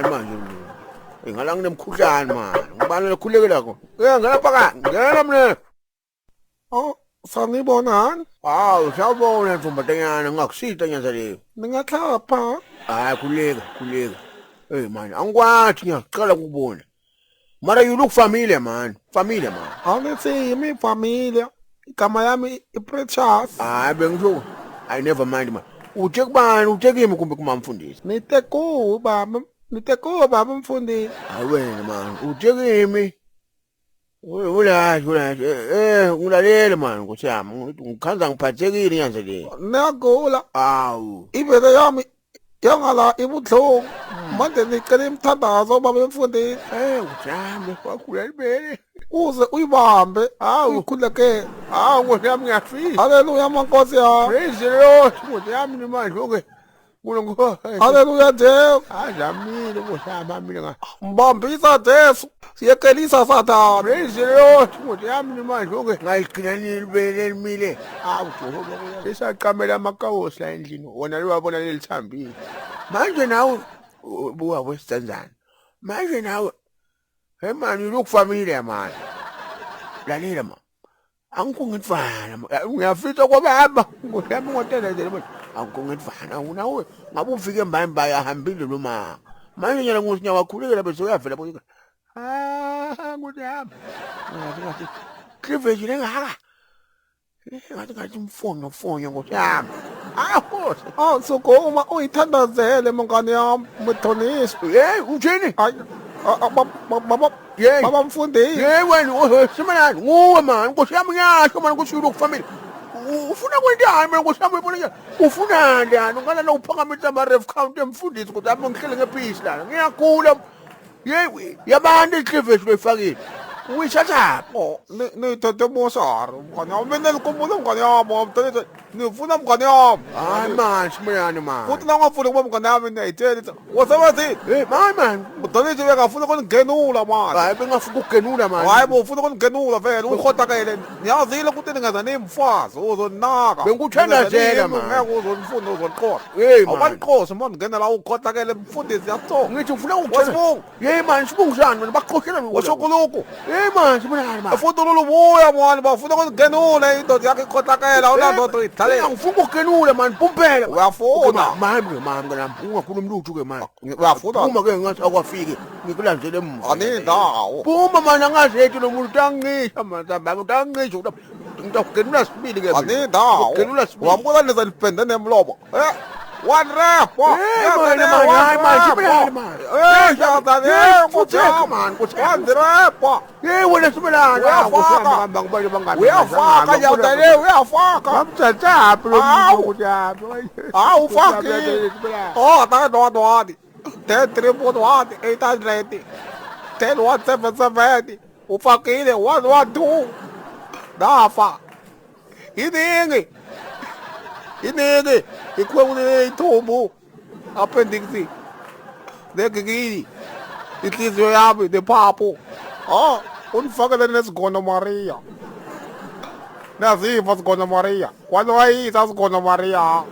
Ngubani manje lo? Ingala nginemkhuhlane manje. Ngubani lokhulekelako? Eh ngena phakathi. Ngena mina. Oh, sanibonani. Hawu, sawubona ntombazanyana, ngingakusita nyanzaleyo. Ningahlapha. Hayi khuleka, khuleka. Hey man, angikwathi ngiyaqala ukubona. Mara you look familiar man. Familiar man. Angithi yimi familia. Igama yami iPrecious. Hayi bengisho. I never mind man. Uthe kubani? Uthe kimi kumbe kumamfundisi? Nite kuwe baba, nite kuwe baba mfundisi. Hayi wena man, uthe kimi. Ulazi ulazi eh ngilalele man nkosi yami ngikhanza ngiphathekile nyanzelile. Niyagula. Awu. Ibele yami yangala ibuhlungu. Manje ngicela imithandazo baba mfundisi. Eh nkosi yami wakhula libele. Uze uyibambe. Awu. Uyikhuleke. Hawu nkosi yami ngiyafisa. Haleluya mankosi yami. Praise the Lord nkosi yami manje okay. Nkulunkulu. Haleluya Jesu. Azamile nkosi yami amile nga. Mbambisa Jesu. Siyekelisa Sathane. Praise the Lord nkosi yami manje okay. Ngaligcina nini libele elimile. Awu Jehova sesaqamela amakawosi la endlini wona liwabona lelithambile. Manje nawe buka wesitsanzana. Manje nawe hey man you look familiar man. Lalela man. Angikho ngidvana ngiyafisa kwababa nkosi yami ngotela nje manje angikho ngidvana unawe ngabe ufike mbayimbayi ahambile noma manje nyala ngosi nyawakhulekela bese uyavela bo ah nkosi yami ngathi ngathi cleavage lengaka ngathi ngathi mfonyo mfonyo nkosi yami ah nkosi Oh, sukuma uyithandazele mngani yami, mthonisi. hey uthini Ay, baba Yey. baba mfundisi. Hey wena simanani nguwe man nkosi yami ngiyasho man ukuthi you look familiar ufuna kwentani mina nkosi yami uyibona njani ufunani lana ungana uphakamisa ama-ref count emfundisi ukuthi ami ngihlele ngephisi lana ngiyagula yeyi yabantu icleavage loyifakile uyithathaphi Oh, nithethe moshari mngani yami. Mina ngikhumbula mngani yami, mthonisi. Ngifuna mngani yami. hayi man simayani man Futhi nawungafuni ukuba mngani yami ngiyayitshela ukuthi wasebenzile. hey hayi man Mthonisi bekafuna ukungenula manje. hayi bengafuna ukugenula man Hayi bo ufuna ukungenula vele ukhohlakele. Niyazile ukuthi ningaza nimfazi uzonaka. Bengikuthandazela, man. Ngeke uzonifuna uzoniqosha. Hey, man. Awubaniqoshe manje ngena la ukhohlakele mfundisi yatho. ngithi ngifuna Wasibungu. yeyi man sibungisani man bakuqoshela Washokuluku. yeyi man simayani man Futhi lolubuya mwana bafuna ukungenula indoda yakho ikhohlakele awunandoda uyidlalela. ngifuna ukugenula man pumpela Uyafuna. mani mani mani ungakhulumi lutho ke mani Uyafuna. phuma ke ngathi akwafiki ngikulandele emuva Anindawo. phuma mani angazethu lo muntu utangisha mani sambami utangisha ngitakugenula sibili ke mina. Anindawo. Ngitakugenula sibili Wambuka leza lipende nemlomo. Eh. One rap. Hey, man, man, hayi, man, simelane, man. Eh, shadane, Hey, futheka, man, futheka. One rap. Hey wena simelane Uyafaka. Uyafaka nyawudale, uyafaka. bamthathaphi lo Awu. muntu ukuthi hambe Hawu ufakile. Oh, 10 1 1. 10 3 1 800. 10 1 7 7. Ufakile 1 1 2. Nafa. Iningi. Iningi. Ikhwekule ithumbu. Appendix. Negigili. Inhliziyo yami nephaphu. Oh, unifakele nesigono Maria. Naziva sigono Maria. Kwalwayisa sigono Maria.